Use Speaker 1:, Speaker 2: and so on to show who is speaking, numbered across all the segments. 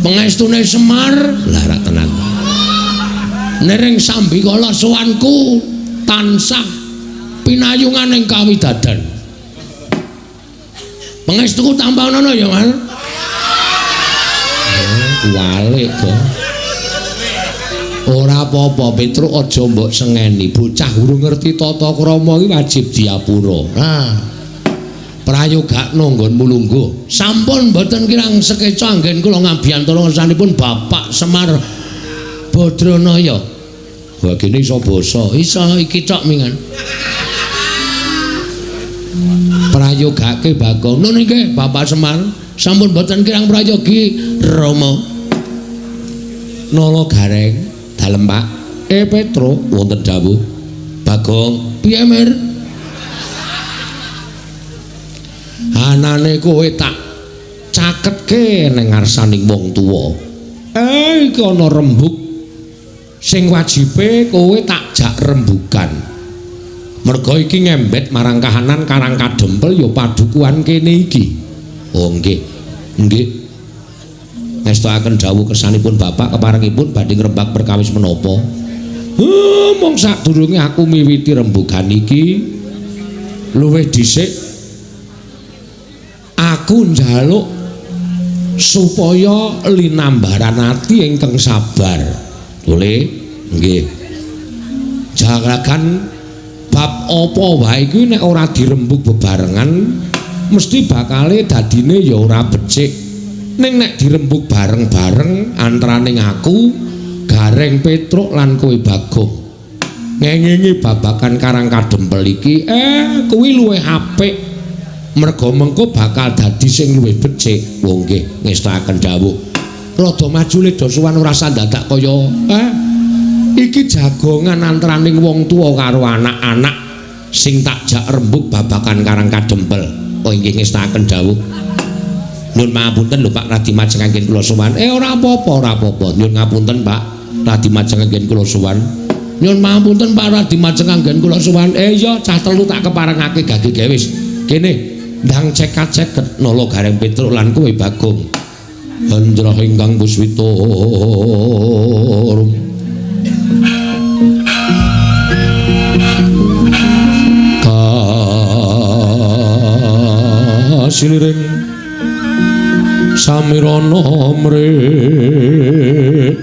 Speaker 1: Pengestune Semar lah ra tenan. Nering sambikala sowanku tansah pinayungan ing kawidadan. Pangestuku tampanono ya, Mas. Walik kok. Ora apa-apa, Petruk aja mbok sengeni. Bocah urung ngerti tata krama iki wajib diapura. Nah. Prayogakno nggonmu lungguh. Sampun mboten kirang sekeca anggen kula ngabiyantara ngersanipun Bapak Semar Badranaya. Wah, kene iso basa. Iso iki tok mingan. Prayogake Bagong. Nun nggih Bapak Semar, sampun mboten kirang prayogi Rama. Nala Gareng dalem Pak. Petruk wonten dawuh. Bagong, piye Mir? Anane kowe tak caketke ning ngarsaning wong tuwa. Iki ana rembug sing wajibe kowe tak jak rembugan. Merga iki ngembet marang kahanan Karang Kadempel ya padukuhan kene iki. Oh nggih. Nggih. Ngestokaken dawuh kersanipun Bapak keparengipun badhe ngrembak perkawis menapa? Mung sadurunge aku miwiti rembugan iki luwih dhisik aku njaluk supaya linambaran ati ingkang sabar. Boleh? Nggih. Jagagan bab apa wae iki nek ora dirembug bebarengan mesti bakale dadine ya ora becik. Ning nek dirembug bareng-bareng antaraning aku, Gareng Petruk lan kowe Bagong ngengingi babagan Karang Kadempel iki, kuwi luwih apik. Merga mengko bakal dadi sing luwih becik. Oh nggih, ngestakaken dawuh. Rada maju le do suwan ora sandadak kaya iki jagongan antaraning wong tuwa karo anak-anak sing tak jak rembug babagan Karang Kadempel. Oh inggih ngestakaken dawuh. Nyun pangapunten lho Pak Radi majeng anggen kula sowan. Ora apa-apa, ora apa-apa. Nyun ngapunten Pak Radi majeng anggen kula sowan. Nyun pangapunten Pak Radi majeng anggen kula sowan. Iya cah telu tak keparengake gage gawe wis. Kene ndang cekat-ceket Nala Gareng Petruk lan kowe Bagong. Anjrah ingkang puswita rum. Kasiliring samirana mrih.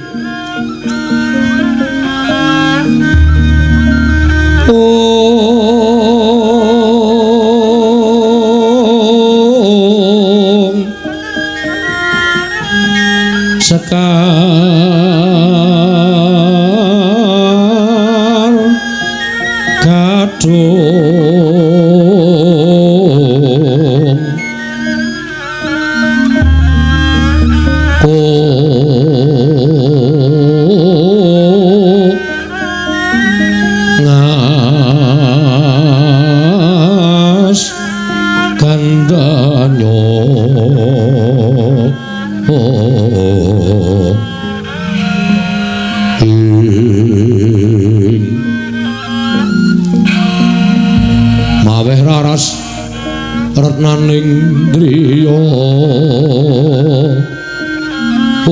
Speaker 1: Ong sekar gadhung ngas gandanyo ing maweh raras retnaning driya. Om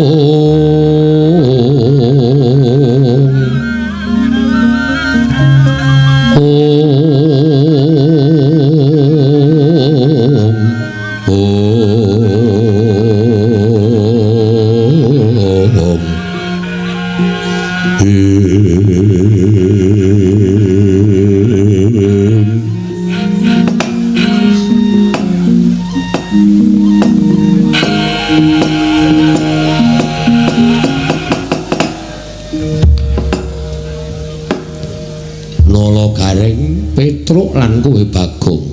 Speaker 1: Om Om Ing Nala Gareng Petruk lan kowe Bagong.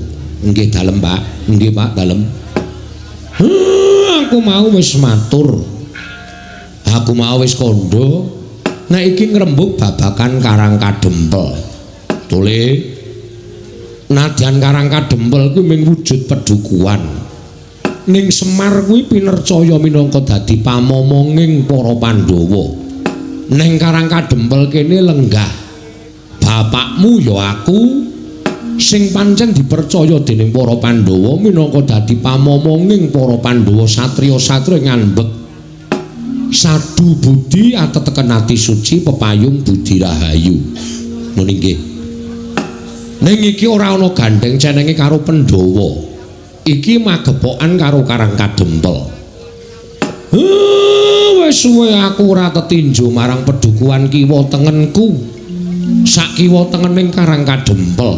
Speaker 1: Nggih dalem Pak, nggih Pak dalem. Aku mau wis matur. Aku mau wis kandha nek iki ngrembug babagan Karang Kadempel. Tole nadyan Karang Kadempel kuwi mung wujud pedukuhan. Ning Semar kuwi pinercaya minangka dadi pamomonging para Pandhawa. Ning Karang Kadempel kene lenggah bapakmu ya aku sing pancen dipercaya dening para Pandhawa minangka dadi pamomonging para Pandhawa satriya-satriya ngambek Sadu budi ateteken ati suci pepayung budi rahayu. Ngono nggih. Ning iki ora ana gandheng cenenge karo Pandhawa. Iki magepokan karo Karang Kadempel. Wis suwe aku ora tetinju marang pedukuhan kiwa tengenku. Sak kiwa tengening Karang Kadempel.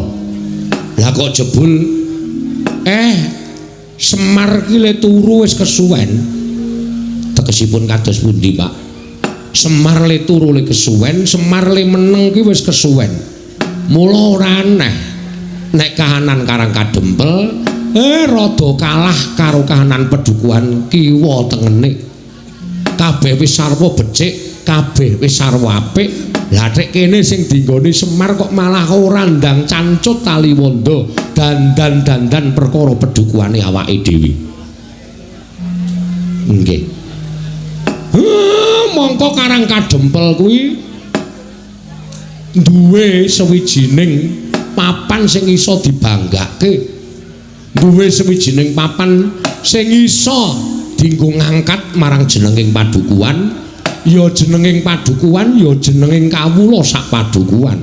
Speaker 1: Lah kok jebul Semar ki le turu wis kesuwen. Tegesipun kados pundi, Pak? Semar le turu le kesuwen, Semar le meneng ki wis kesuwen. Mula ora aneh nek kahanan Karang Kadempel rada kalah karo kahanan pedukuhan kiwa tengene. Kabeh wis sarwa becik, kabeh wis sarwa apik. Lah nek kene sing dinggoni Semar kok malah ora ndang cancut taliwondo, dandan-dandan perkara pedukuhane awake dhewe. Nggih. Mongko Karang Kadempel kuwi duwe sawijining papan sing iso dibanggake. Duwe sawijining papan sing iso dienggo ngangkat marang jenenging padukuhan, ya jenenging padukuhan, ya jenenging kawula sak padukuhan.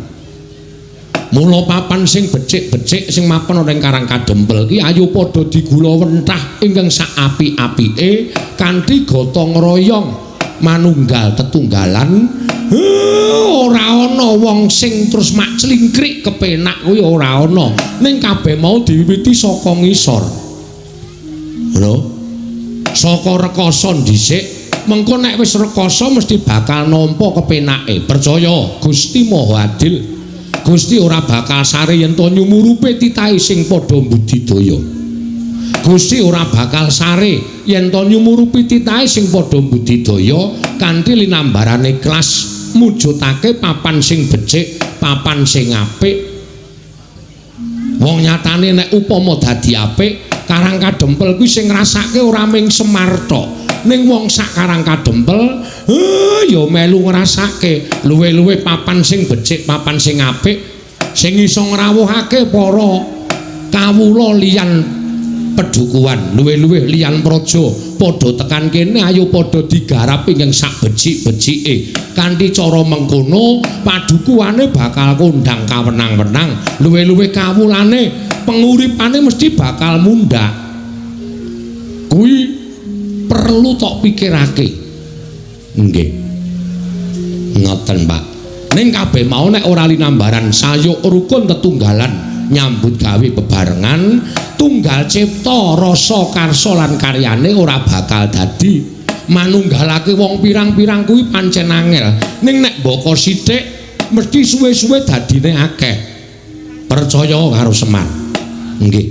Speaker 1: Mula papan sing becik-becik sing mapan ana ing Karang Kadempel ki ayo padha digulawentah ingkang sak apik-apike kanthi gotong royong manunggal tetunggalan. Ora ana wong sing terus mak clingkrik kepenak kuwi ora ana. Ning kabeh mau diwiwiti saka ngisor. Lho. Saka rekasa dhisik, mengko nek wis rekasa mesti bakal nampa kepenake. Percaya, Gusti Maha Adil. Gusti ora bakal sare yen to nyumurupe titahe sing padha mbudidaya. Gusti ora bakal sare yen to nyumurupi titahe sing padha mbudidaya kanthi linambarane ikhlas mujudake papan sing becik, papan sing apik. Wong nyatane nek upama dadi apik, Karang Kadempel kuwi sing ngrasake ora mung Semar tok. Ning wong sak Karang Kadempel ya melu ngrasake luwih-luwih papan sing becik, papan sing apik sing iso ngrawuhake para kawula liyan pedukuhan, luwih-luwih liyan praja padha tekan kene ayo padha digarap ingkang sak becik-becike. Kanthi cara mengkono padukuhane bakal kondang kawenang-wenang, luwih-luwih kawulane penguripane mesti bakal mundhak. Kuwi perlu tok pikirake. Nggih. Ngoten, Pak. Ning kabeh mau nek ora linambaran sayuk rukun tetunggalan nyambut gawe bebarengan, tunggal cipta rasa karsa lan karyane ora bakal dadi. Manunggalake wong pirang-pirang kuwi pancen angel. Ning nek mbaka sithik mesti suwe-suwe dadine akeh. Percaya karo Semar. Nggih.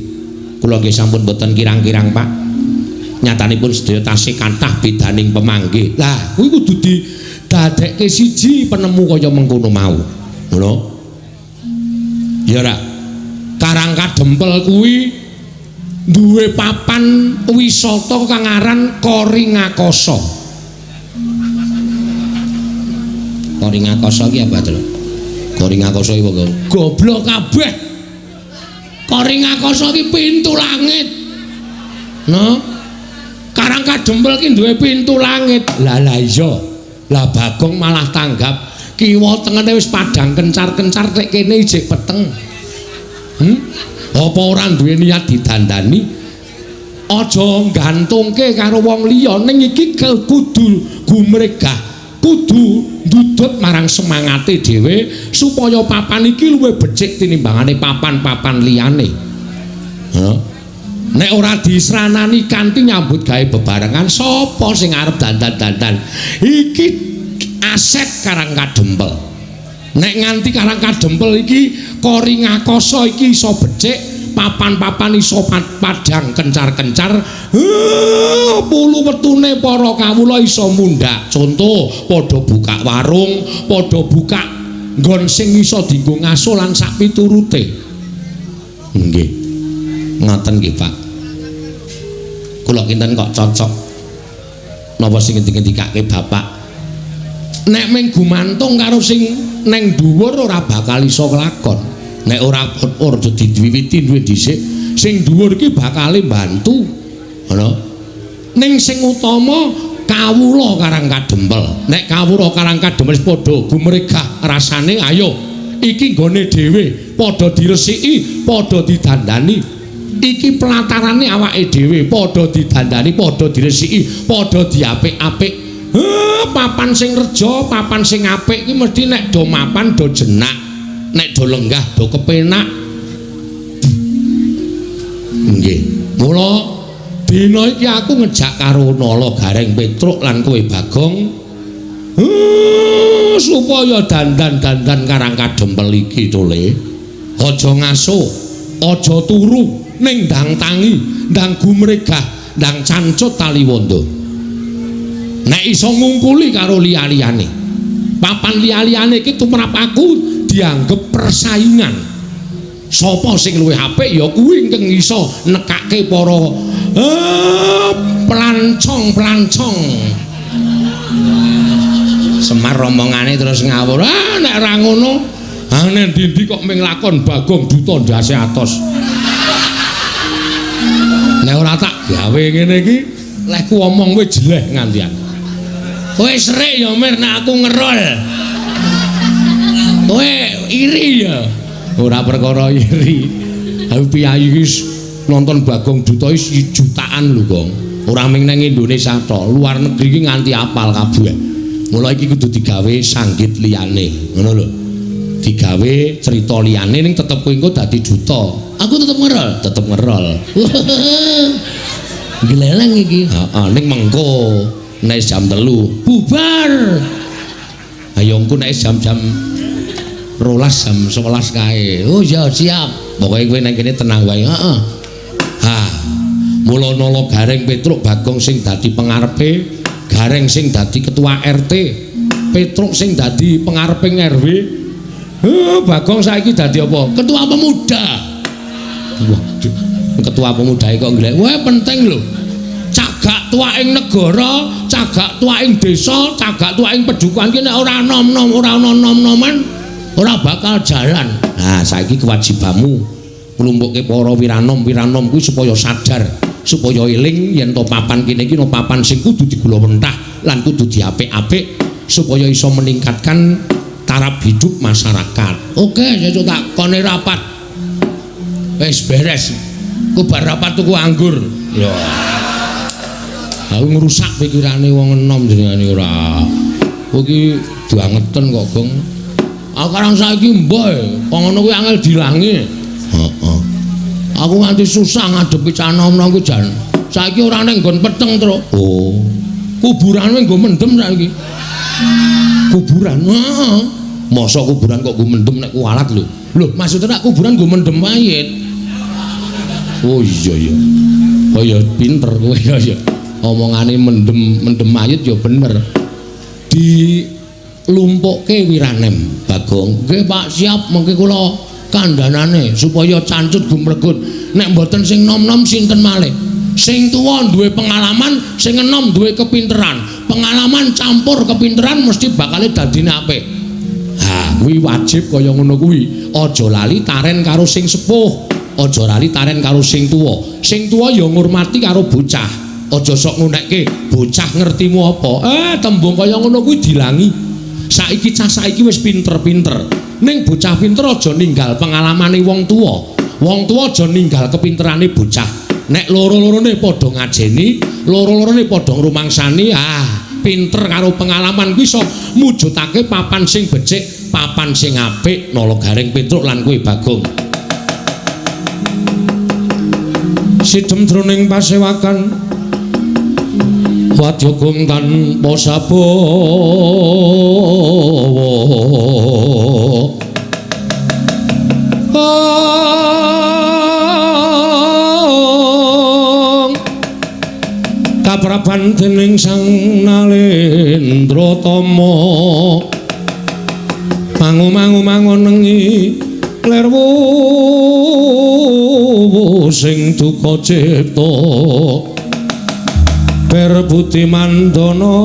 Speaker 1: Kula nggih sampun boten kirang-kirang, Pak. Nyatanipun sedaya tasih kathah bedaning pemanggih. Lah, kuwi kudu didadekke siji penemu kaya mengkono mau. Ngono. Ya ora. Karang Kadempel kuwi duwe papan wisata kang aran Koringakasa. Koringakasa ki apa, Tru? Koringakasa iki apa? Goblok kabeh. Koringakasa ki pintu langit. No? Karang Kadempel ki duwe pintu langit. Lah lah iya. Lah Bagong malah tanggap kiwa tengene wis padhang kencar-kencar nek kene ijik peteng. Apa ora duwe niat didandani? Aja gantungke karo wong liya, ning iki kudu gumregah, kudu ndudut marang semangate dhewe supaya papan iki luwih becik tinimbangane papan-papan liyane. Heeh. Nek ora disranani kanthi nyambut gawe bebarengan, sapa sing arep dandan-dandan? Iki aset Karang Kadempel. Nek nganti Karang Kadempel iki Koringakasa iki iso becik, papan-papan iso padhang kencar-kencar, pulu wetune para kawula iso mundhak. Contoh, padha buka warung, padha buka nggon sing iso dienggo ngaso lan sak piturute. Nggih. Ngoten nggih, Pak. Kula kinten kok cocok napa sing ngendikake Bapak. Nek mung gumantung karo sing neng dhuwur ora bakal iso kelakon. Nek ora ora diwiwiti duwe dhisik, sing dhuwur iki bakale mbantu. Ngono. Ning sing utama Kawula Karang Kadempel. Nek kawula Karang Kadempel wis padha gumregah rasane, ayo iki nggone dhewe, padha diresiki, padha didandani. Iki pelatarane awake dhewe, padha didandani, padha diresiki, padha diapik-apik. Papan sing reja, papan sing apik iki mesti nek do mapan do jenak, nek do lenggah do kepenak. Nggih. Mula dina iki aku ngejak karo Nala Gareng Petruk lan kowe Bagong supaya dandan-dandan Karang Kadempel iki tole. Aja ngaso, aja turu ning ndang tangi, ndang gumregah, ndang cancut taliwondo. Nek iso ngungkuli karo liya-liyane. Papan liya-liyane iki tumrap aku dianggep persaingan. Sapa sing luwih apik ya kuwi ingkang iso nekake para pelancong-pelancong. Semar romongane terus ngawur. Ah nek ra ngono, ah nek ndi-ndi kok ming lakon Bagong Duta ndase atos. Nek ora tak gawe ngene iki, lehku omong kowe jeleh ngantian. Kowe serik ya Mir nek aku ngerol. Kowe iri ya. Ora perkara iri. Aku piyayi iki nonton Bagong Duta iki jutaan lho, Gong. Ora mung nang Indonesia tok, luar negeri iki nganti apal kabeh. Mula iki kudu digawe sanggit liyane, ngono lho. Digawe cerita liyane ning tetep kowe engko dadi duta. Aku tetep ngerol, tetep ngerol. Gleleng iki. Heeh, ning mengko nek jam 3 bubar. Ayo engko nek jam-jam 12 jam 11 kae. Oh ya siap. Pokoke kowe nang kene tenang wae. Heeh. Ha. Mula Nala Gareng Petruk Bagong sing dadi pengarepe, Gareng sing dadi ketua RT, Petruk sing dadi pengareping RW. Bagong saiki dadi apa? Ketua pemuda. Waduh, ketua pemuda kok nglek. Wah, penting lho. Cagak tuwaking negara, cagak tuwaking desa, cagak tuwaking pedukuhan ki nek ora nom-nom, ora ana nom-noman, ora bakal jalan. Nah, saiki kewajibanmu nglumpukke para wiranom-wiranom kuwi supaya sadar, supaya eling yen to papan kene iki no papan sing kudu digulawentah lan kudu diapik-apik supaya iso meningkatkan taraf hidup masyarakat. Oke, sesuk tak kone rapat. Wis beres. Ku bar rapat tuku anggur. Ya. Aku ngrusak pikirane wong enom jenengane ora. Kowe iki bangeten kok, Gong. Aku karang saiki mbah, kok ngono kuwi angel dilangi. Heeh. Aku nganti susah ngadepi cah nom-nom kuwi jan. Saiki ora ning nggon peteng, Truk. Oh. Kuburan kuwi nggo mendem saiki. Kuburan. Heeh. Mosok kuburan kok nggo mendem nek kualat lho. Lho, maksudnya nek kuburan nggo mendem mayit. Oh iya iya. Oh iya pinter kowe ya ya. Omongane mendem mendem mayit ya bener. Dilumpukke wiranem Bagong. Nggih Pak, siap mengke kula kandhanane supaya cancut gumregut. Nek mboten sing nom-nom sinten malih? Sing tuwa duwe pengalaman, sing enom duwe kepinteran. Pengalaman campur kepinteran mesti bakale dadine apik. Ha, kuwi wajib kaya ngono kuwi. Aja lali taren karo sing sepuh, aja lali taren karo sing tuwa. Sing tuwa ya ngurmati karo bocah. Aja sok ngunekke bocah ngertimu apa. Tembung kaya ngono kuwi dilangi. Saiki cah saiki wis pinter-pinter. Ning bocah pinter aja ninggal pengalamane wong tuwa. Wong tuwa aja ninggal kepinterane bocah. Nek loro-lorone padha ngajeni, loro-lorone padha ngrumangsani, ah, pinter karo pengalaman kuwi iso mujudake papan sing becik, papan sing apik. Nala Gareng Petruk lan kowe Bagong. Sidem jroning pasewakan wadya tanpa sabawa. Kapraban dening Sang Nalendra Tama mangu-mangu mangonengi lerwu sing duka cipta ber budi mandana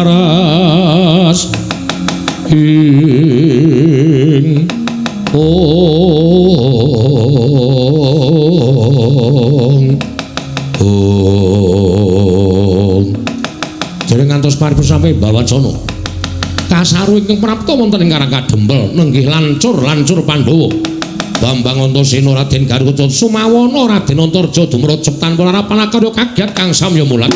Speaker 1: raras ing ong ong. Dereng ngantos paripurna sampe bawacana. Kasaru ingkang prapta wonten ing Karang Kadempel nenggih lancur-lancur Pandhawa. Bambang Antasena Raden Garuda Sumawana Raden Antarja dumrocep tanpa larapan akarya kaget kang samya mulat.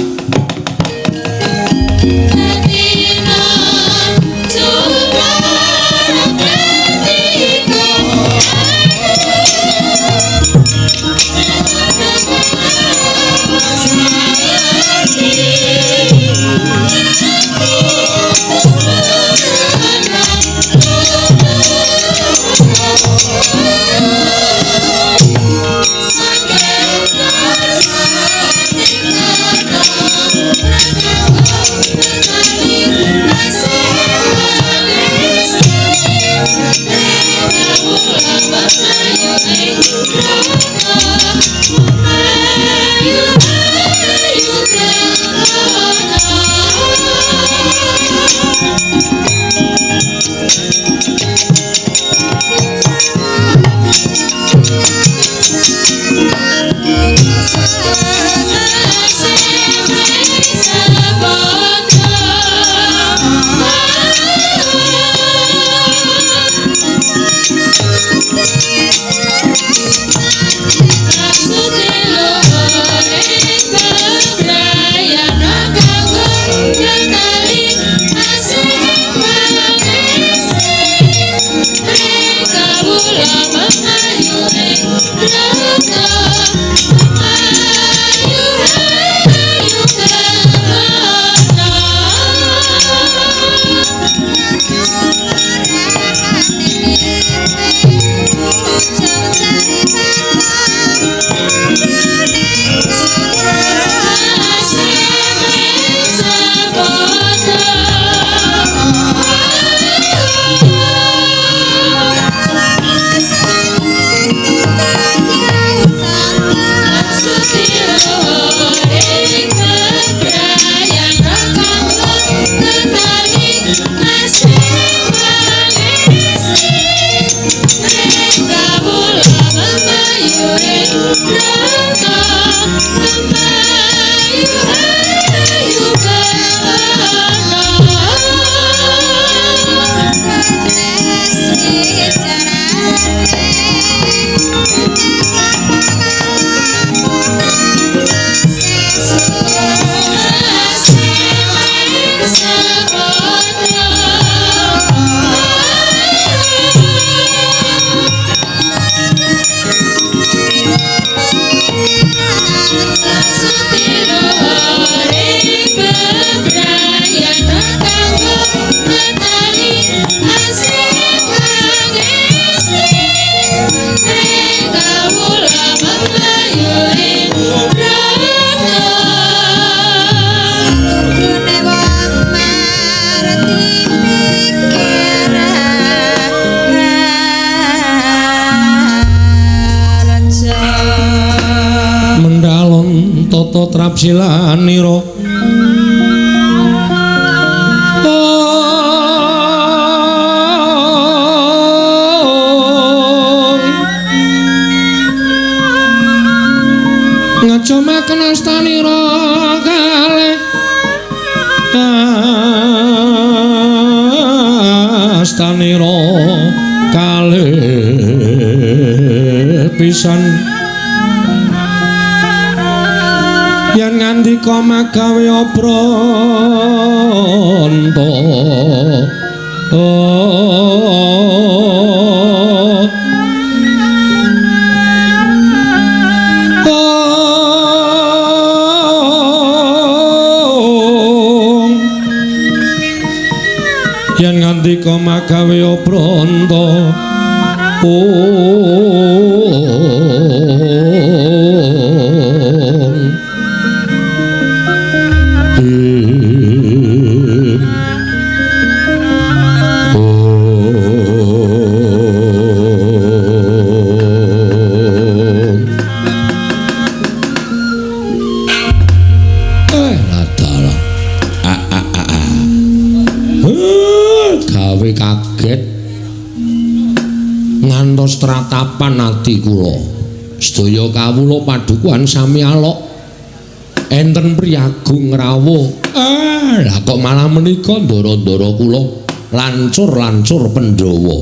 Speaker 1: Trapsilanira ngajomaken astanira kalih astanira kalih pisan yen ngandika magawe obranta yen ngandika magawe obranta ngantos tratapan ati kula. Sedaya kawula padukuhan sami alok. Enten priyagung rawuh. Lah kok malah menika ndara-ndara kula lancur-lancur Pandhawa.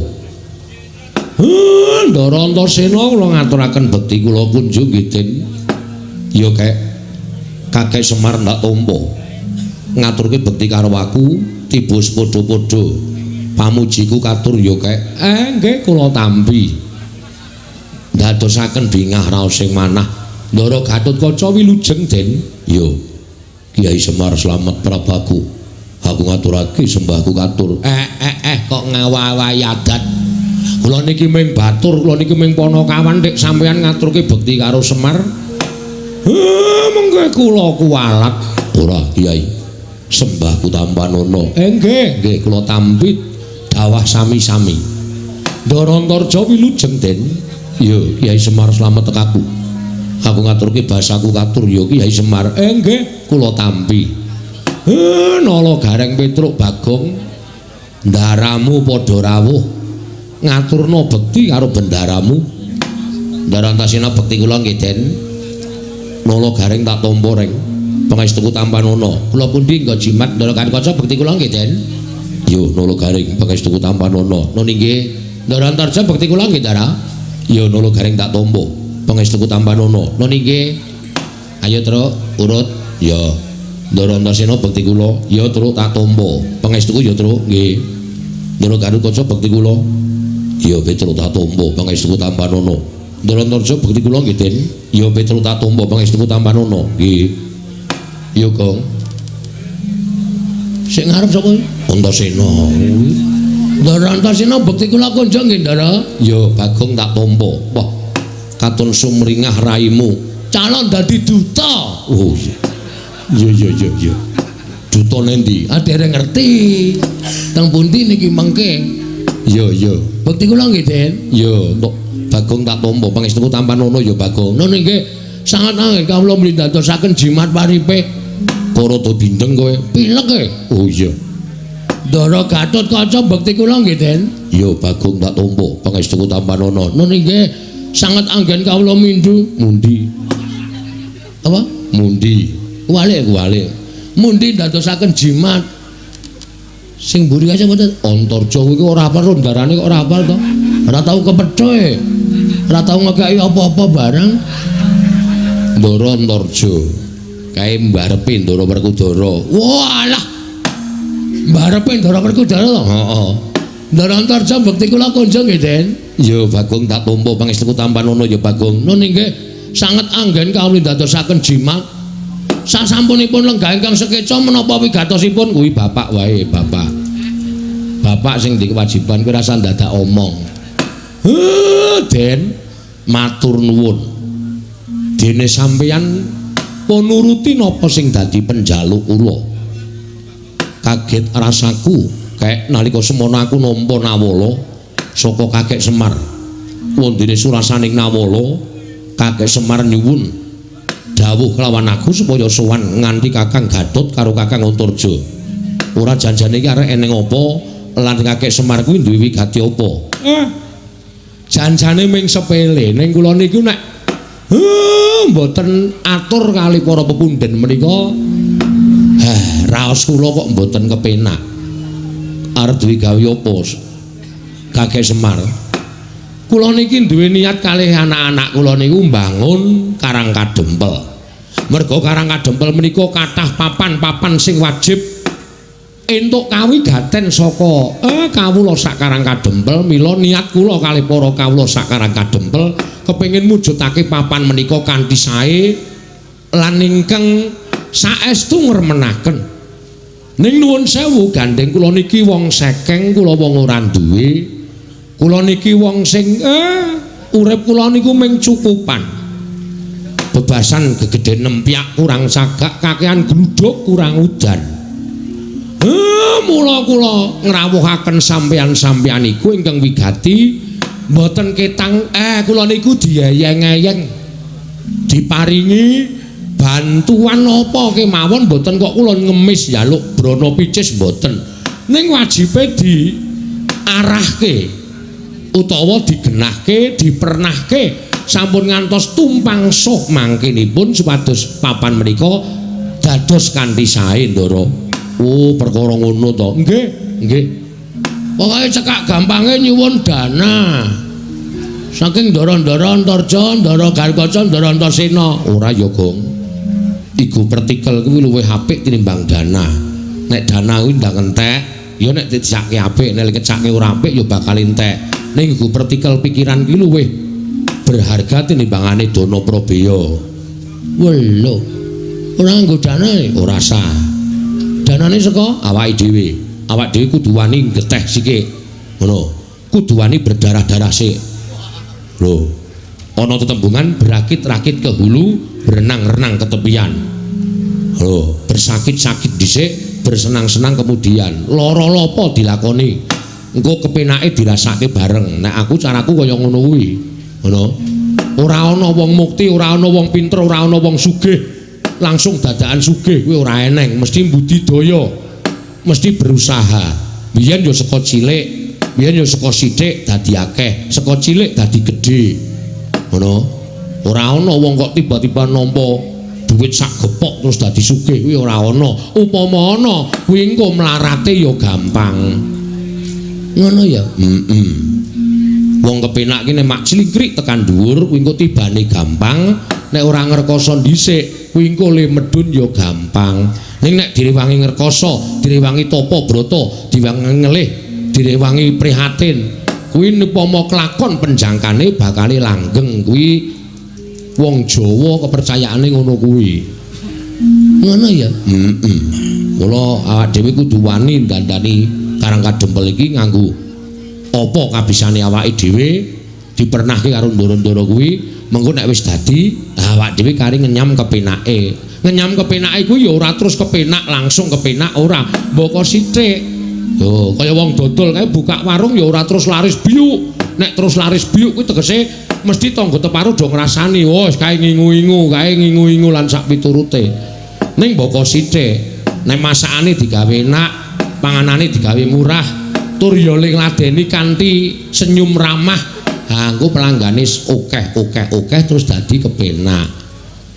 Speaker 1: Ndara Antasena kula ngaturaken bekti kula kunjung nggih Den. Ya kek Kakek Semar ndak tampa. Ngaturke bekti karo aku tiba padha-padha. Pamujiku katur ya kek. Nggih kula tampi. Ndadosaken bingah raos sing manah. Ndara Gatotkaca wilujeng Den. Ya. Kyai Semar slamet prabaku. Aku ngaturake sembahku katur. Kok ngawawahi adat. Kula niki ming batur, kula niki ming panakawan nek sampeyan ngaturke bekti karo Semar. Mengke kula kuwalat. Ora, Kyai. Sembahku tampanono. Nggih, nggih kula tampi dawah sami-sami. Ndara Antarja wilujeng Den. Ya, Kyai Semar slamet tekaku. Aku ngaturke basaku katur ya Kyai Semar. Nggih, kula tampi. Nala Gareng Petruk Bagong ndaramu padha rawuh ngaturna bekti karo bendaramu. Ndara Antasena bekti kula nggih Den. Nala Gareng tak tampa reng. Pangestuku tampanono. Kula pundi nggo jimat Ndara Gatotkaca bekti kula nggih Den. Yo Nala Gareng pangestuku tampanono. Nun inggih. Ndara Antarja bekti kula nggih Ndara. Yo Nala Gareng tak tampa. Pangestuku tampanono. Nun inggih. Ayo Truk urut. Ya. Ndara Antasena bekti kula. Ya Truk tak tampa. Pangestuku ya Truk nggih. Ndara Gatotkaca bekti kula. Ya Petruk tak tampa. Pangestuku tampanono. Ndara Antarja bekti kula nggih Den. Ya Petruk tak tampa. Pangestuku tampanono. Nggih. Ya Gong. Sing ngarep sapa? Antasena. Ndara Antasena bekti kula kunjung nggih Ndara. Ya Bagong tak tampa. Wah. Katon sumringah raimu. Calon dadi duta. Oh iya. Iya iya iya iya. Duta nendi? Ah dereng ngerti. Teng pundi niki mengke? Iya iya. Bekti kula nggih Den. Ya entuk Bagong tak tampa. Pangestuku tampanono ya Bagong. Nun nggih. Sangat angel kawula mlindadosaken jimat paripe. Kok rada bindeng kowe? Pilek e. Oh iya. Ndara Gatotkaca bekti kula nggih Den. Ya Bagong tak tampa. Pangestuku tampanono. Nun nggih. Sangat anggen kawula mindhu. Mundi. Apa? Mundi. Kuwalik kuwalik. Mundi ndadosaken jimat. Sing mburi kae mboten Antarja kuwi ora hafal ndarane kok ora hafal to. Ora tau kepethoe. Ora tau ngekeki apa-apa barang. Ndara Antarja. Kae mbarepe Ndara Werkudara. Walah. Mbarepe Ndara Werkudara to? Heeh. Ndara Antarja bekti kula kunjung nggih Den. Ya Bagong tak tampa. Pangestuku tampanono ya Bagong. Nun inggih sanget anggen kawula ndadosaken jimat. Sasampunipun lenggah ingkang sekeca menapa wigatosipun kuwi bapak wae, bapak. Bapak sing duwe kewajiban kuwi rasa ndadak omong. Den, matur nuwun. Dene sampeyan pun nuruti napa sing dadi penjaluk kula. Kaget rasaku kek nalika semono aku nampa nawala saka Kakek Semar. Wondene surasaning nawala, Kakek Semar nyuwun dawuh kelawan aku supaya sowan nganti Kakang Gatot karo Kakang Antarja. Ora janjane iki arek eneng apa lan Kakek Semar kuwi duwe wigati apa? Janjane ming sepele ning kula niku nek mboten atur kali para pepundhen menika raos kula kok mboten kepenak. Arep duwe gawe apa Kakek Semar? Kula niki duwe niat kalih anak-anak kula niku mbangun Karang Kadempel. Merga Karang Kadempel menika kathah papan-papan sing wajib entuk kawigaten saka kawula sak Karang Kadempel. Mila niat kula kalih para kawula sak Karang Kadempel kepengin mujudake papan menika kanthi sae lan ingkang saestu ngremenaken. Ning nuwun sewu gandeng kula niki wong sekeng, kula wong ora duwe. Kula niki wong sing urip kula niku ming cukupan. Bebasan gegedhen nempyak kurang sagak, kakean gluduk kurang udan. Mula kula ngrawuhaken sampeyan-sampeyan iku ingkang wigati mboten ketang kula niku dieyeng-eyeng diparingi bantuan apa kemawon mboten kok kula ngemis njaluk brana picis mboten. Ning wajibe diarahke utawa digenahke, dipernahke sampun ngantos tumpang suh mangkinipun supados papan menika Dados kanthi sae, Ndara. Oh, perkara ngono to. Nggih, nggih. Pokoke cekak gampange nyuwun dana. Saking ndara-ndara Antarja, ndara Garkaca, ndara Antasena. Ora ya, Gong. Igu pertikel kuwi luwih apik tinimbang dana. Nek dana kuwi ndang entek, ya nek dicake apik, nek dikecake ora apik ya bakal entek. Ning igu pertikel pikiran kuwi luwih berharga tinimbangane dana prabeya. Welo. Ora nganggo dana, ora sah. Danane saka awake dhewe. Awak dhewe kudu wani geteh sithik. Ngono. Kudu wani berdarah-darah sik. Lho, ana tetembungan berakit-rakit ke hulu, berenang-renang ke tepian. Lho, bersakit-sakit dhisik, bersenang-senang kemudian. Lara lopo dilakoni. Engko kepenake dirasake bareng. Nek aku caraku kaya ngono kuwi. Ngono. Ora ana wong mukti, ora ana wong pinter, ora ana wong sugih. Langsung dadakan sugih kuwi ora eneng, mesti budidaya. Mesti berusaha. Biyen ya saka cilik, biyen ya saka sithik dadi akeh, saka cilik dadi gedhe. Ngono. Ora ana wong kok tiba-tiba nampa duit sak gepok terus dadi sugih kuwi ora ana. Upama ana, kuwi engko mlarate ya gampang. Ngono ya? Heeh. Wong kepenak ki nek mak clingkrik tekan dhuwur kuwi engko tibane gampang, nek ora ngrekoso dhisik kuwi engko le medhun ya gampang. Ning nek direwangi ngrekoso, direwangi tapa brata, direwangi ngelih, direwangi prihatin, kuwi upama kelakon penjangkane bakale langgeng. Kuwi wong Jawa kepercayaane ngono kuwi. Ngono ya? Heeh. Mula awak dhewe kudu wani dandani Karang Kadempel iki nganggo apa kabisane awake dhewe, dipernahke karo ndara-ndara kuwi, mengko nek wis dadi awak dhewe kari ngenyam kepenake. Ngenyam kepenake kuwi ya ora terus kepenak langsung kepenak ora, mboko sithik. Lho, kaya wong dodol kae buka warung ya ora terus laris biyuk. Nek terus laris biyuk kuwi tegese mesti tangga teparo do ngrasani, wah kae ngingu-ingu, kae ngingu-ingu lan sak piturute. Ning mboko sithik, nek masakane digawe enak, panganane digawe murah, tur ya ngladeni kanthi senyum ramah, ha engko pelanggane akeh-akeh-akeh terus dadi kepenak.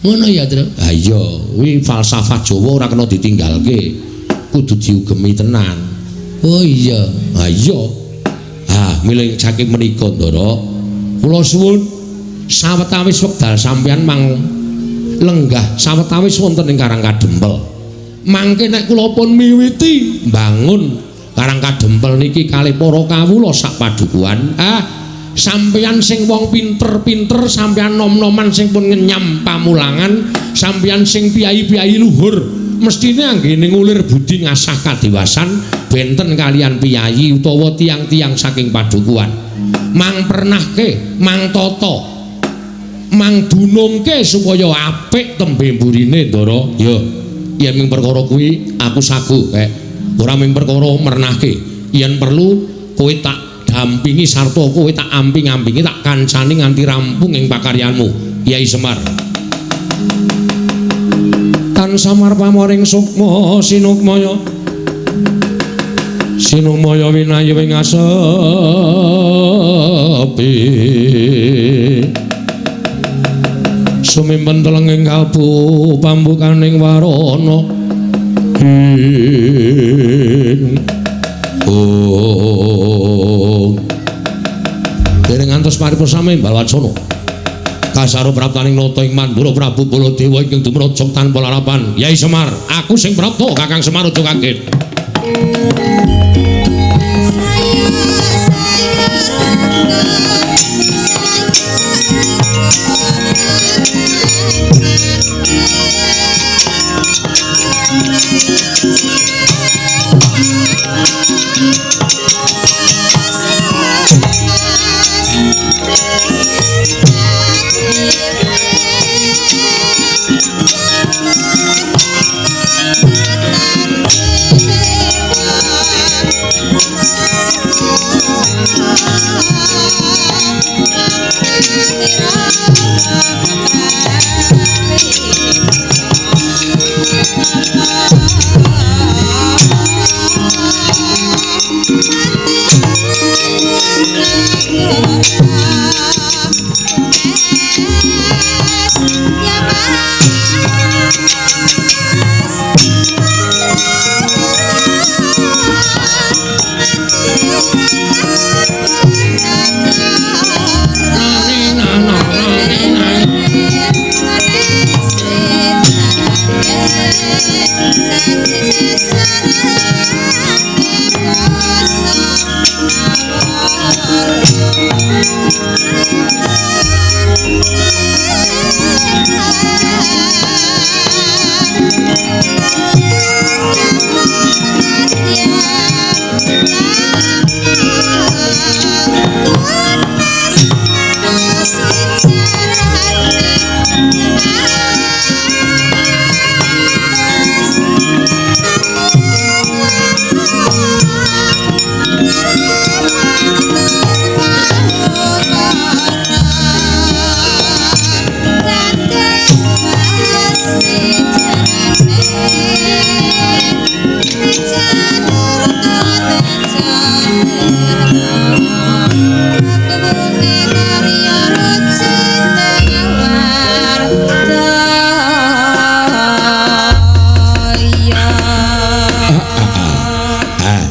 Speaker 1: Ngono ya, Tru? Ha iya, kuwi falsafah Jawa ora kena ditinggalke. Kudu diugemi tenan. Oh iya. Ha iya. Ha, milih saking menika, Ndara. Kula suwun sawetawis wekdal sampeyan mang lenggah sawetawis wonten ing Karang Kadempel. Mangke nek kula pun miwiti mbangun Karang Kadempel niki kalih para kawula sak padukuhan, ah sampeyan sing wong pinter-pinter, sampeyan nom-noman sing pun ngenyam pamulangan, sampeyan sing piyayi-piyayi luhur, mestine anggene ngulir budi ngasah kadiwasan benten kalian piyayi utawa tiang-tiang saking padukuhan. Mang pernahke, mang tata, mang dunungke supaya apik tembe mburine, Ndara. Ya, yen ming perkara kuwi aku sagu kek. Ora ming perkara mernahke. Yen perlu kowe tak dampingi sarta kowe tak amping-ampingi, tak kancani nganti rampung ing pakaryanmu, Yai Semar. Tan samar pamoring sukma sinukmaya. Sinukmaya winayu ing asepi. Sumimpen telenging kalbu pambukaning warana. Ing oh. Dereng ngantos paripurna sami Balwacana. Kasaro praptaning nata ing Mandura Prabu Baladewa ingkang dumraja tanpa larapan. Yai Semar, aku sing prapta, Kakang Semar aja kaget.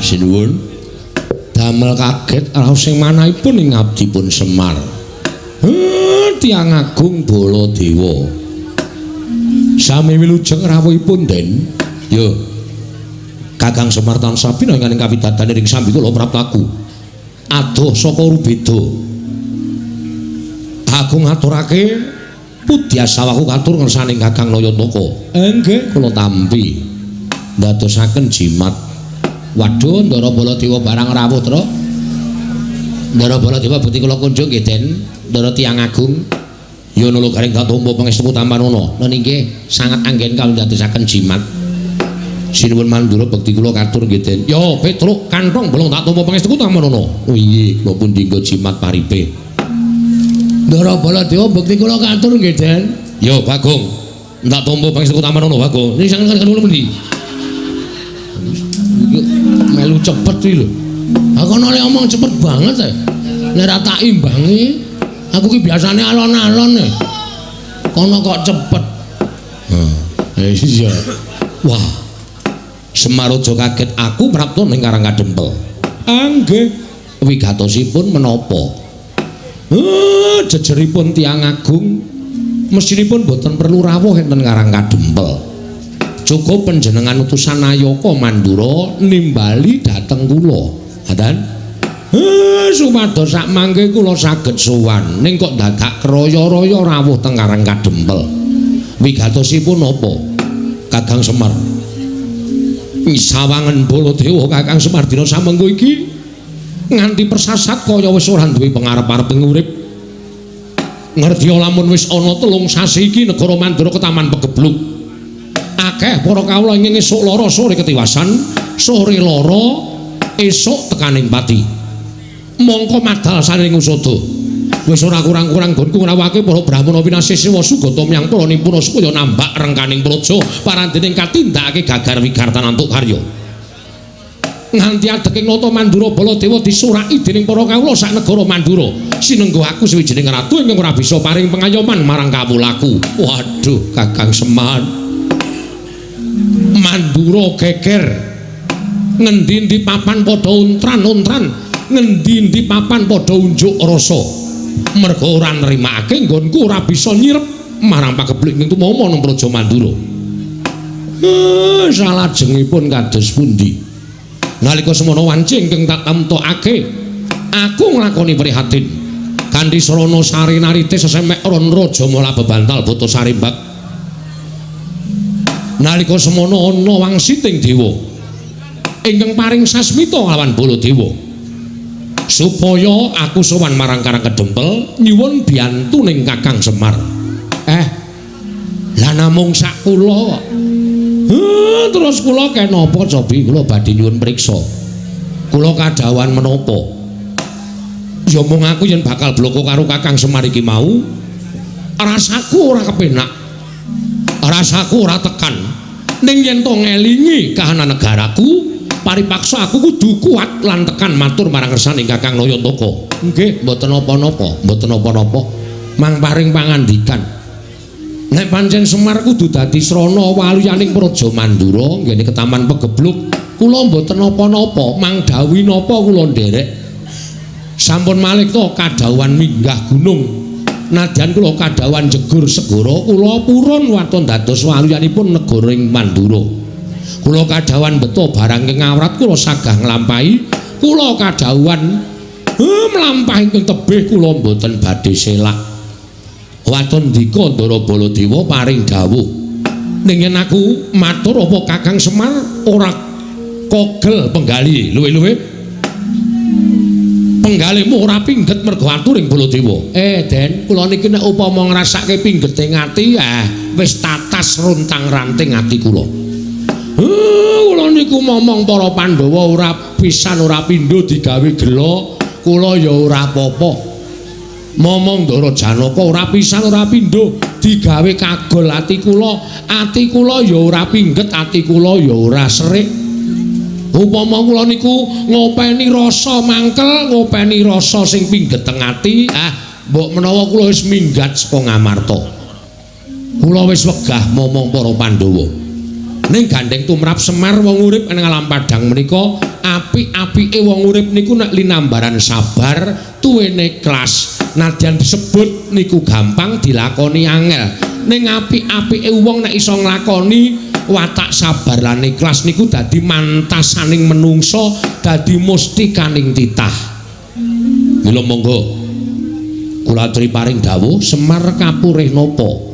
Speaker 1: Sinuwun. Damel kaget raos sing manahipun ing abdipun Semar. Tiyang agung Baladewa. Sami wilujeng rawuhipun, Den. Yo. Kakang Semar tansah pinangan ing kawidadan ing sambi kula praptaku. Adoh saka Rubeda. Aku ngaturake pudyasawaku katur ngersaning Kakang Nayantaka. Nggih, kula tampi. Ndadosaken jimat. Waduh, Ndara Baladewa barang rawuh, Tru. Ndara Baladewa bukti kula kunjung nggih, Den. Ndara tiyang agung. Ya nula garing tak tampa pangestu tampanana. Nun inggih sangat anggen kawula ndadosaken jimat. Sinuwun Mandura bekti kula katur nggih, Den. Ya, Petruk kantong bolong tak tampa pangestu tampanana. Oh iya, kula pun dinggo jimat paripe. Ndara Baladewa bekti kula katur nggih, Den. Ya, Bagong. Tak tampa pangestu tampanana, Bagong. Niki sangen kan kula pundi? Melu cepet iki lho. Aku ana omong cepet banget e. Nek ora tak imbangi, aku ki biasane alon-alon e. Kono kok cepet. Heh, iya. Wah. Semar aja kaget aku prapta ning Karang Kadempel. Nggih. Wigatosipun menapa? Jejeripun tiyang agung mestinipun boten perlu rawuh enten Karang Kadempel. Cukup panjenengan utusan Nayaka Mandura nimbali dhateng kula. Ngaten? Supados sak mangke kula saged sowan. Ning kok dadak kraya-raya rawuh teng Karang Kadempel. Wigatosipun napa? Kakang Semar. Sawangen Baladewa Kakang Semar dina samengko iki nganti persasat kaya wis ora duwe pengarep-arep ing urip. Ngerti lamun wis ana 3 sasi iki negara Mandura ketaman pegebluk. Akeh para kawula ingkang esuk lara sore ketiwasan, sore lara esuk tekaning pati. Mongko madal saring usada. Wis ora kurang-kurang nggonku ngrawake para brahmana pinasih sewa sugata myang para nimpuna supaya nambak rengkaning praja parandening katindakake gagar wigartan antuk karya. Nganti adeking nata Mandura Baladewa disuraki dening para kawula sak negara Mandura. Sinenggo aku sawijining ratu ingkang ora bisa paring pengayoman marang kawulaku. Waduh, Kakang Semar. Mandura geger. Ngendi-endi papan padha untran-untran, ngendi-endi papan padha unjuk rasa. Merga ora nrimakake nggonku ora bisa nyirep marang pagebluk ing tumama nang Praja Mandura. Salajengipun kados pundi? Nalika semono wanci ingkang tak temtokake, aku nglakoni prihatin. Kanthi sarana sari narite sesemek ron raja mala bebantal buta sarimbak. Nalika semono ana wangsiting dewa ingkang paring sasmita lawan Baladewa supaya aku sowan marang Karang Kedempel nyuwun biyantuning Kakang Semar. Lah namung sak kula kok. Terus kula kenapa cobi kula badhe nyuwun priksa. Kula kadhawuhan menapa? Ya mung aku yen bakal bloko karo Kakang Semar iki mau, rasaku ora kepenak. Rasaku ora tekan. Ning yen to ngelingi kahanan negaraku, paripaksa aku kudu kuat lan tekan matur marang ngersaning Kakang Nayantaka. Nggih, mboten napa-napa, mboten napa-napa. Mang paring pangandikan. Nek pancen Semar kudu dadi srana waluyaning Praja Mandura nggene ketaman pegebluk, kula mboten napa-napa, mang dawuhi napa kula nderek. Sampun malih to kadhawuhan minggah gunung. Nadyan kula kadhawuhan jegur segara, kula purun waton dados waluyanipun negara ing Mandura. Kula kadhawuhan beto barang ing awrat kula sagah nglampahi, kula kadhawuhan mlampah ingkang tebih kula mboten badhe selak. Waton dika Ndara Baladewa paring dawuh. Ning yen aku matur apa Kakang Semar ora kogel penggali luwe-luwe? Penggalihmu ora pingget mergo aturing Baladewa. Den, kula niki nek upama ngrasake pinggete ati, wis tatas runtang-ranting ati kula. Kula niku momong para Pandhawa ora pisan ora pindho digawe gela, kula ya ora apa-apa. Momong Ndara Janaka ora pisan ora pindho digawe kagol ati kula ya ora pingget, ati kula ya ora serik. Upama kula niku ngopeni rasa mangkel, ngopeni rasa sing pingget teng ati, mbok menawa kula wis minggat saka Ngamarta. Kula wis wegah momong para Pandhawa. Ning gandeng tumrap Semar wong urip ing alam padhang menika apik-apike wong urip niku nek linambaran sabar tuwene ikhlas. Nadyan disebut niku gampang dilakoni angel. Ning apik-apike wong nek iso nglakoni watak sabar lan ikhlas niku dadi mantasaning menungso, dadi mustikaning titah. Mila monggo kula aturi paring dawuh Semar kapurih napa?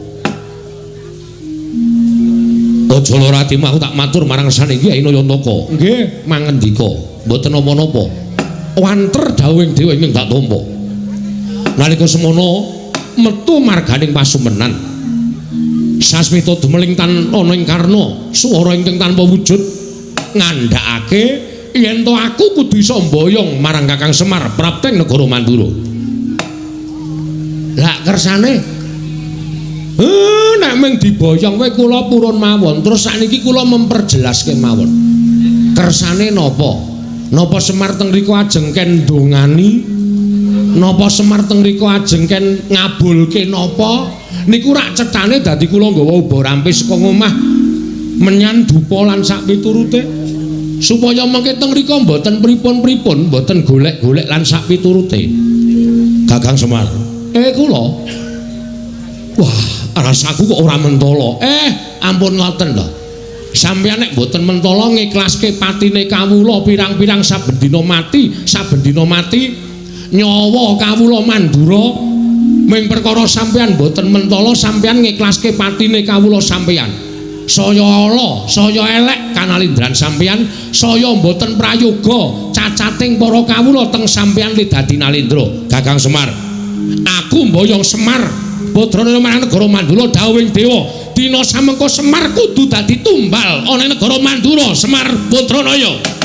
Speaker 1: Aja lara atimu, aku tak matur marang sane Kyai Nayantaka. Nggih, mangendika, mboten napa-napa. Wanter dawuhing dewa ingkang tak tampa. Nalika semono metu marganing pasumenan. Sasmita dumeling tan ana ing karna, swara ingkang tanpa wujud ngandhakake yen to aku kudu iso mboyong marang Kakang Semar prapteng negara Mandura. Lah kersane nek mung diboyong wae kula purun mawon. Terus sakniki kula memperjelas kemawon. Kersane napa? Napa Semar teng mriku ajeng ken ndongani? Napa Semar teng mriku ajeng ken ngabulke napa? Niku rak cethane dadi kula nggawa uba rampes saka ngomah menyan dupa lan sak piturute supaya mengke teng mriku mboten pripun-pripun, mboten golek-golek lan sak piturute. Kakang Semar. Kula. Wah, rasaku kok ora mentala. Ampun ngoten lho. Sampeyan nek mboten mentala ngiklaske patine kawula pirang-pirang saben dina mati, saben dina mati nyawa kawula mandura ming perkara sampeyan mboten mentala sampeyan ngiklaske patine kawula sampeyan. Saya ala, saya elek kanalindran sampeyan, saya mboten prayoga cacating para kawula teng sampeyan li dadi nalindra. Kakang Semar. Aku mboyong Semar Putrana marang negara Mandura dawuhing dewa, dina samengko Semar kudu dadi tumbal ana ing negara Mandura. Semar Putranaya.